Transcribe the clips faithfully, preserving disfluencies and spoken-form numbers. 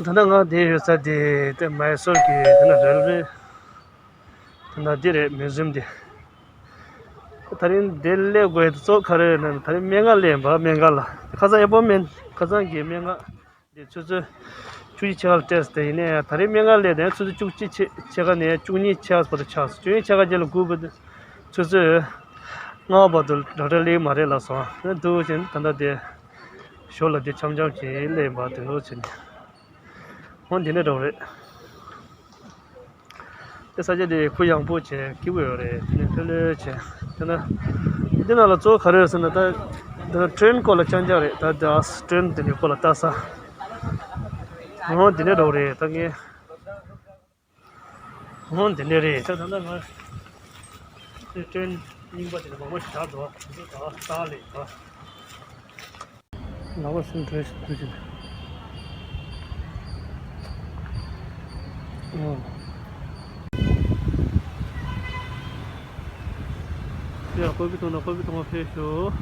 ད་ལྟ་ང་བསྡད་ཡོད་ས་དེ་དེ་མའི་སོར་གྱི་དེ་ན་རེལ་ཝེ། ད་ལྟ་འདི་རེད། མིའུ་ཛི་ཡམ་འདི། ད་རིང་འདི་སླེབས་དགོས་དུས་ཚོད་ག་རེ་རེད་ན། ད་རིང་སྨན་ཁང་སླེབས་པ། སྨན་ཁང་ལ་ཁ་སང་ཨེ་པོ་མེན་ཁ་སང་གི་སྨན་ཁང་འདི་ཆུ་ཚོད་བཅུ་གཅིག་ཕྱེད་ཀ་ལ་སྤྲད་སོང་། དེ་ཡིན་ནའི་ད་རིང་སྨན་ཁང་སླེབས་དེ་ཆུ་ཚོད་བཅུ་གཅིག་ཕྱེད་ཕྱེད་ཀ་ནས་བཅུ་གཉིས་ཕྱེད་ཀ་བར་དུ་ཆགས་སོང་། བཅུ་གཉིས་ཕྱེད་ཀ་རྗེས་ལ་སྒུག་པ་དུས་ཆུ་ཚོད་ལྔ་བར་དུ་ཌོག་ཊར་སླེབས་མ་རེད་ལབ་སོང་། འདུག་ཕྱིན་ད་ལྟ་དེ་ཞོར་ལ་དེ་འཆམ་འཆམ་བྱས་སླེབས་པ་དེ་འདུག་ཕྱིན། འོ་འདི་ནས་འགྲོ་རེད། དེ་ས་ཆ་དེ་གུ་ཡངས་པོ་བྱས་སྐྱིད་པོ་ཡོད་རེད། དེ་ནས་ལྷོད་ལྷོད་བྱས། དེ་ན་འདི་ནང་ལ་གཙོ་བོ་ག་རེ་ཡོད་ཟེར་ན། ད་ད་ཊེན་སྐོར་ལ་རྐྱང་རྐྱང་རེད། ད་ད་ཊེན་དེ་ནས་སྐོར་ལ་ལྟ་ས། འོ་འདི་ནས་འགྲོ་རེད། ད་ངས། འོ་འདི་ནས་རེད། ད་ད་ལྟ་ང་དེ་ཊེན་རྙིང་པ་དེ་ནས་མང་པོ་ཞིག་བཞག་འདུག་དེ་ཚོ་ད་ལྟ་ལས་ད། ལག་པ་སེམས་ཁྲལ་ཞིག་ཐུག་ཅིང་། ཨོ། ཡ། ཀོ་པི་འཐུང་ན་ཀོ་པི་འཐུང་བ་ཕེབས་ཤོག་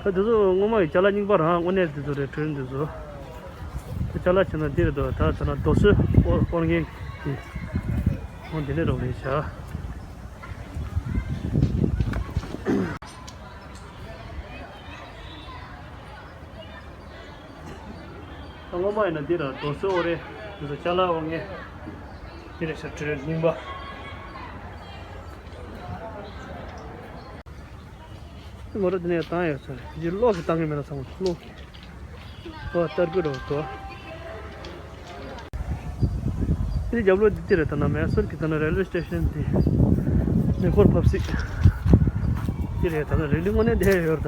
ད་དེ་ཚོ་སྔོན་མ་ཡི་ཅ་ལག་རྙིང་པ་རང་དངོས་གནས་དེ་ཚོ་རེད། ཊེན་དེ་ཚོ། ད་ཅ་ལག་བྱས་ན་འདི་རེད་འདུག་ད་ད་ན་རྡོ་སོལ་དབོར་དབོར་མཁན་གྱི་འོ་འདི་ནས་རོགས་རེད་བྱ། ད་སྔོན་མ་ཡིན་ན་འདི་ར་རྡོ་སོལ་དབོར་རེད། འདི་ཚོ་ཅ་ལག་དབོར་མཁན་འདི་རེད་ཤག་ཊེན་རྙིང་པ། མོ་ཊ་འདི་ནས་བཏང་ཡོད་ས་རེད། འདི་གློག་གིས་བཏང་གི་མེད་ན་ཚང་མ་གློག་གིས། ཨོ་སྟར་གི་རོགས་དོ། འདི་རྒྱབ་ལོགས་འདི་རེད། ད་ན་མེ་སོར་གྱི་ད་ན་རེལ་ཝེ་སི་ཊེ་ཤན་འདི། མེ་འཁོར་ཕབ་སྲིད། འདི་རེད། ད་ན་རེ་ལི་དངོས་གནས་འདི་ཡོད་རེད་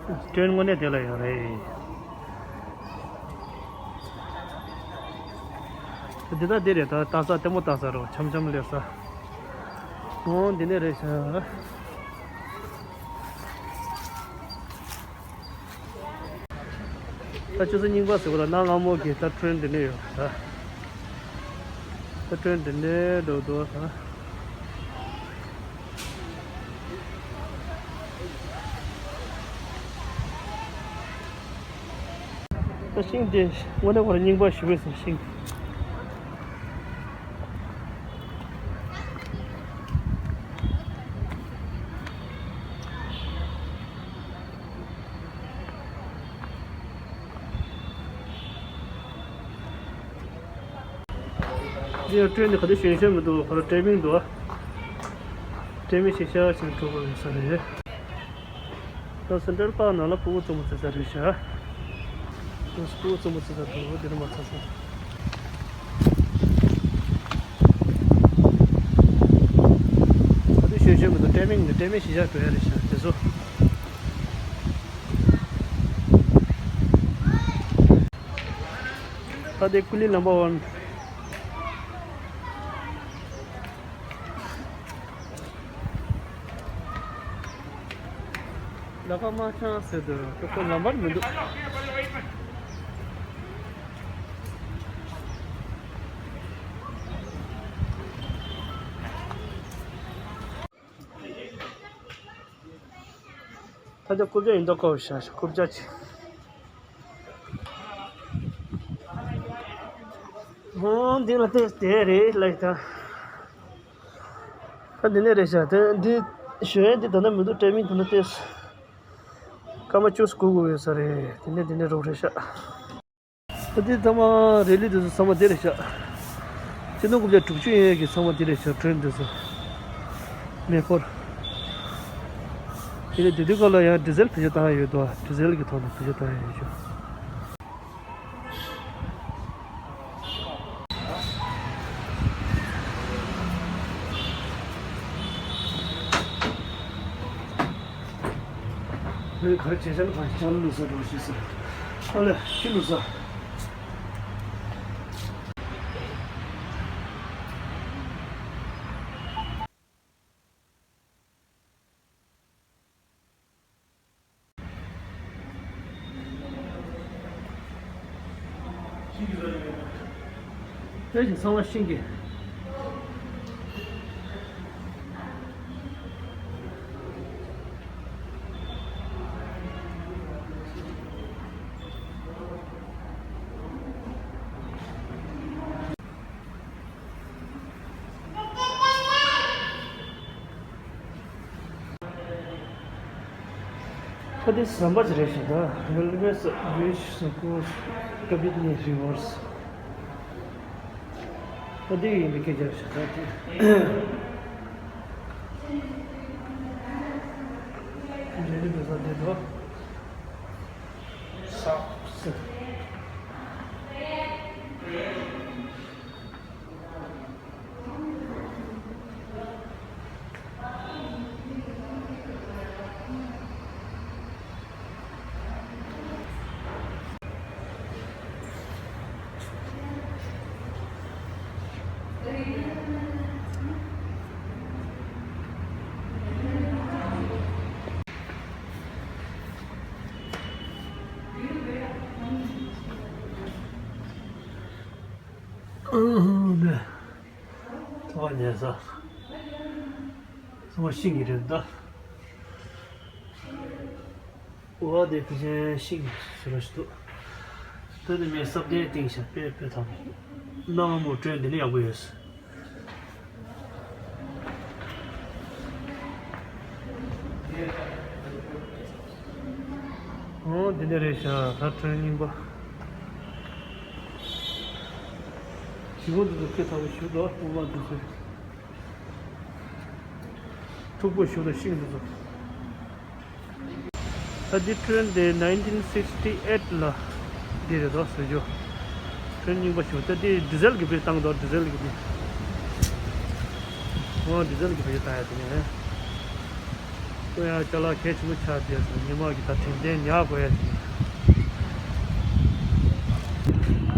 ད། ཊེན་དངོས་གནས་དེ་ལ་ཡོད་རེད། འདི་ད་འདི་རེད། ད་ལྟ་ས་ལྟད་མོ་ལྟ་ས་རོ། འཆམ་འཆམ་སླེབས་ས། འོ་འདི་ནས་རེད་ཤག་ད་ཆུ་ཚོད་རྙིང་པ་ཟེར་བ་ལ་གནའ་སྔ་མོ་གི་ད་ཊེན་འདི་ནས་ཡོད་ད། ད་ཊེན་འདི་ནས་འགྲོ་འདུག་ད། ད་ཤིང་དེ་དངོས་གནས་ཁོ་རང་རྙིང་པ་ཞེ་པོ་ཟེར་ཤིང་། འདི་ཡང་ཊེན་འདི་ག་དུས་ཞོན་ཞོན་མི་འདུག་ཁོ་རང་ཊའི་མིང་འདུག་ཨ། ཊའི་མིང་ཞིག་ཤར་ཞིག་འགྲོ་དགོས་ཡོད་ས་རེད། ད་སེན་ཊྲལ་པཱརཀ་ནང་ལ་ཕྲུ་གུ་རྩེད་མོ་རྩེ་ས་རེད་ཤག་ཕྲུ་གུ་རྩེད་མོ་རྩེ་ས་འདུག་འདི་ནས་མར་ཚར་སོང་། ག་དུས་ཞོན་ཞོན་མི་འདུག་ཊའི་མིང་འདི་ཊའི་མིང་ཞིག་ཤར་འགྲོ་ཡ་རེད་ཤག་དེ་ཚོ། ད་དེ་ཀུ་ལི་ནམ་བར་ཝན། ལ་ཁ་མ་ཆང་ཟེར་དུས་ཁོ་ཁོ་ལམ་བར་མི་འདུག་ད་ཆ་རྐུབ་བཀྱག་ཡིན་མདོག་ཁ་པོ་ཞིག་རྐུབ་བཀྱག་ཅིག་ཧོ། འདི་ལ་ཏེས་དེ་རེད་ལབ་ད། ད་འདི་ནས་རེད་ཤག་དེ་འདི་ཞོན་ཡས་འདི་ད་ནི་མི་འདུག་ཊའི་མིང་ད་ནི་ཏེས་སྐར་མ་བཅུ་སྒུག་དགོས་ཡོད་ས་རེད། དེ་ནས་འདི་ནས་རོགས་རེད་ཤག་ད་འདི་ཚང་མ་རེ་ལི་དེ་ཚོ་ཚང་མ་འདི་རེད་ཤག་སྤྱི་ཟླ་དགུ་བརྒྱ་དྲུག་ཅུ་ཡན་གྱི་ཚང་མ་འདི་རེད་ཤག་ཊེན་དེ་ཚོ་མེ་འཁོར། དེ་ནས་དེ་དུས་སྐབས་ལ་ཡང་ཌི་ཟེལ་བེད་སྤྱོད་བཏང་ཡ་ཡོད་དོ། ཌི་ཟེལ་གྱི་ཐོག་ནས་བེད་སྤྱོད་བཏང་ཡ་ཡོད་ཤག་ཁོས་ག་རེ་བྱས་ཤག་ན། གང་ཞིག་ཅང་ལ་ལུག་ས་འགྲོ་ཞེས་ཟེར། ཨ་ལས་ཁྱི་ལུག་ས། ཨེ་ཅིག་ཚང་མ་ཤིང་གི། ཁ་དེ་ཟམ་པ་ཅིག་རེད་ཤག་ད། Railways bridge circles Kabini rivers. ཁ་དེ་ཡིན་པའི་སྐད་ཆ་རེད་ཤག་ད་དེ། རེད་རེད་ས་དེ་དོ། ས། ཨ་ནི། ཐོག་ཉལ་ས། ཚང་མ་ཤིང་གི་རེད་ད། འོ་དེ་ཕལ་ཆེར་ཤིང་ཟེར་བ་ཞིག་འདུག་ད་ནི་མེ་སྲབ་དེ་སྟེང་ཤ་དཔེ་དཔེ་ཐང་། གནའ་སྔ་མོ་ཊེན་འདི་ནི་ཡག་པོ་ཡོད། འོ་འདི་ནི་རེད་ཤག་ད་ཊེན་རྙིང་པ། ཞི་བོ་འདི་ཚོ་སྐད་ཐག་པ་ཞུ་དོ་སྔོན་མ་འདི་ཚོ། འཁྲུག་པོ་ཞུ་དང་ཤིང་འདི་ཚོ། ད་འདི་ཊེན་དེ་nineteen sixty eight ལ་འདི་རེད་དོ་ཟེར་རྒྱུ། ཊེན་རྙིང་པ་ཞུ། ད་འདི་ཌི་ཟེལ་གྱི་བེད་བཏང་དོ། ཌི་ཟེལ་གྱི་བེད། འོ་ཌི་ཟེལ་གྱི་བེད་བཏང་ཡ་དེ་ནས། ཁོ་ཡང་ཅ་ལག་གལ་ཆེན་པོ་ཆགས་བསྡད་སོང་། ཉི་མ་གི་ད་དྲན་རྟེན་ཉར་དགོས་ཡ་ཞིག་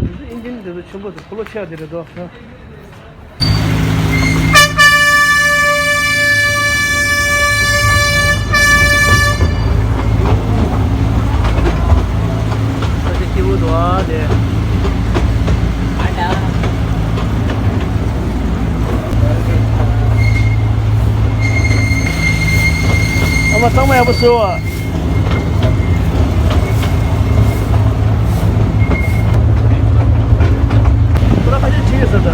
འདི་ཚོ་ཨིན་ཇིན་དེ་ཚོ་ཆེན་པོ་དེ་ཕོ་ལོ་ཆགས་དེ་རེད་དོ། ད་དེ་སྐྱིད་པོ་འདུག་ཨ་དེ། ཨ་མ་གཙང་མ་ཡག་པོ་བཟོས་བ། ཁོ་ར་ཁ་ཤས་ཁྲིད་ཡོད་ས་ད། ཨ།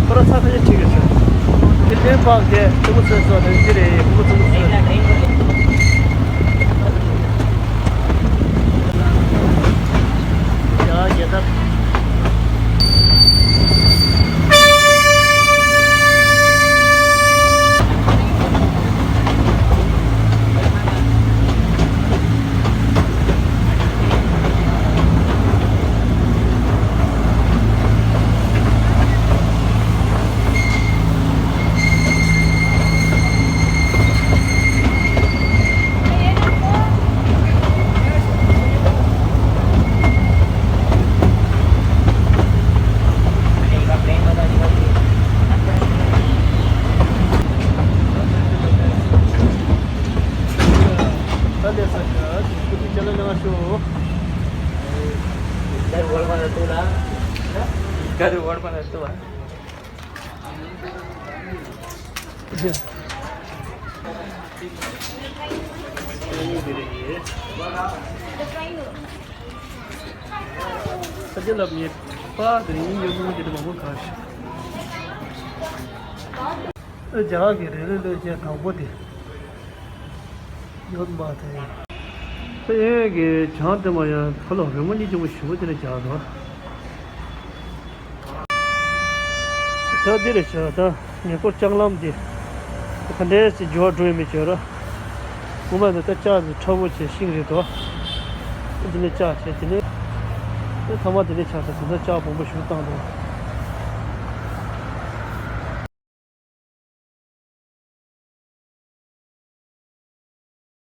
ཁོ་ར་ཚ་ཁ་ཤས་ཁྲིད་ཡོད་ས། དེ་ལྡན་པགས་དེ་ཐུ་མོ་ཚོས་སོ་དེ་འདི་རེད། ཁོ་ཚོ་ཚོ། ཡ་རྒྱལ་དར། ས་ཆ་ལབ་ངེས་པ་དེ་རིང་ཡོད་མི་དེ་མང་པོ་གང་ཞིག་ཨ་རྒྱ་གར་གྱི་རེ་ལེ་ལོས་བྱས་དང་པོ་དེ་ཡོད་པ་དེ། ཨེ་གི་བྱང་དེ་མ་ཡང་ཕ་ལོ་རི་མོ་གཉིས་ཆེན་པོ་ཞེ་པོ་དེ་ནས་རྒྱག་འདུག་ད་འདི་རེད་ཤག་ད་ཉེ་འཁོར་ལྕགས་ལམ་འདི་ག་འདྲས་སེ་འགྱུར་བ་འགྲོ་ཡོད་མེད་བྱོས་ར། ངོ་མ་འདི་ད་ལྕགས་འདི་ཁྲ་བོ་བྱས་ཤིང་རེད་དོ། འདི་ནས་ལྕགས་བྱས་དེ་ནས་ད་ཐ་མ་འདི་ནས་ཆགས་ས་དེ་ད་ལྕགས་སྦོམ་པོ་ཞིག་བཏང་འདུག